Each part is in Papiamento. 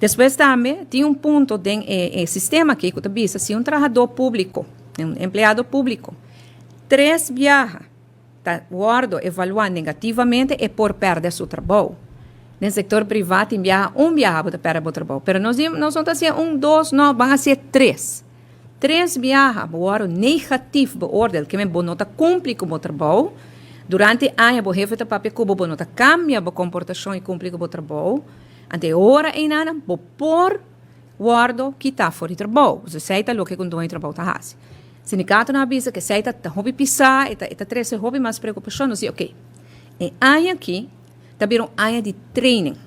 Despues tambe tin un punto den e sistema aki ku ta bisa si un trahadó públiko, un empleado públiko, tres biaha ta wòrdu evaluá negativamente, e por pèrdè su trabou. Den sektor privá tin biaha un biaha bo ta pèrdè bo trabou, pero nos nos no ta hasié un, dos, no, ban hasié tres. Tres biaha bo wòrdu negatief beoordeel, ke men bo no ta kumpli ku bo trabou. Durante e aña bo hefe ta papia ku bo, bo no ta kambia bo komportashon i kumpli ku bo trabou. Ante e ora einanan bo por wòrdu kitá for di trabou. Pues esei ta loke ku un doño di trabou ta hasi. Sindikatonan a bisa ku esei ta hopi pisá, e ta trese hopi mas preokupashon. Nos di oke, e aña aki ta bira un aña di training.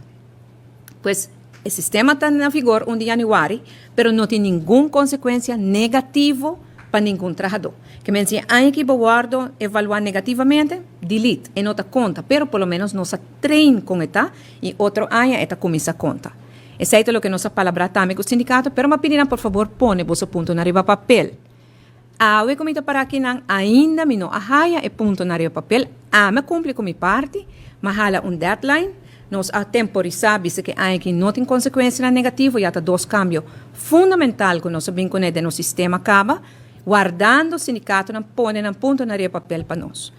Pues e sistema ta na vigor un di yanüari, pero no tin ningun konsekuensia negativo pa ningun trahadó. Ke men si e aña aki bo wòrdu evaluá negativamente, delete, e no ta konta, pero por lo menos nos a train kon e ta i otro aña e ta kuminsá konta. Esei ta loke nos a palabrá tambe ku sindikato, pero mi a pidi nan por fabor pone boso puntonan riba papel. Awe ku mi ta pará akinan ainda mi no a haya e puntonan riba papel. Ami a kumpli ku mi parti, mi a hala un deadline, nos a temporisá bisa ku e aña aki no tin konsekuensianan negativo, ya ta dos kambio fundamental ku nos a bin kuné den nos sistema kaba, wardando sindikatonan pone nan puntonan riba papel pa nos.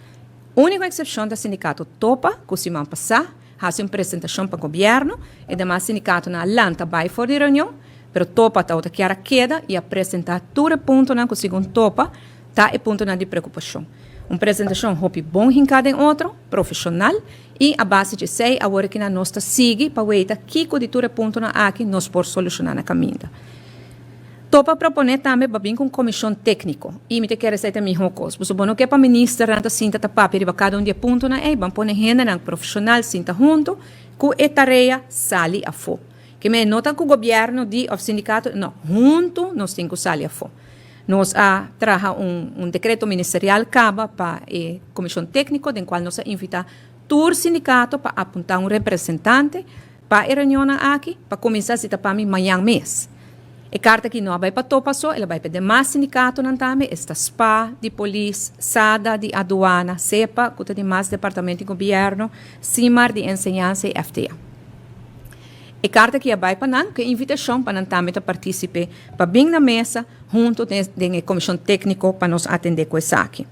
Úniko eksepshon ta sindikato Topa ku siman pasá hasi un presentashon pa gobièrnu, e demas sindikatonan a lanta bai for di reunion, pero Topa tabata kier a keda i a presentá tur e puntonan ku segun Topa ta e puntonan di preokupashon. Un presentashon hopi bon hinká den otro, profeshonal, i a base dje esei awor akinan nos ta sigui pa weita kiko di tur e puntonan aki nos por solushoná na kaminda. Topa proponé tambe pa bin ku un komishon tékniko i mi ta kere esei ta mihó kos. Pasobra bo no ke pa ministernan ta sinta ta papia riba kada un di e puntonan ei, ban pone hendenan profeshonal sinta huntu ku e tarea sali afó. Ke men no ta ku gobièrnu di òf sindikato, no, huntu nos tin ku sali afó. Nos a traha un dekreto ministerial kaba pa e komishon tékniko den kual nos a invitá tur sindikato pa apuntá un representante pa e reunionnan aki, pa kuminsá si ta pa mi mañan mes. E karta aki no a bai pa Topa so, el a bai pa e demas sindikatonan tambe, esta spa, di polis, sada, di aduana, sepa, ku ta di mas departamento di gobièrnu, Simar, di enseñansa i FTA. E karta aki a bai pa nan ku e invitashon pa nan tambe ta partísipe pa bin na mesa huntu den e komishon tékniko pa nos atendé ku esaki.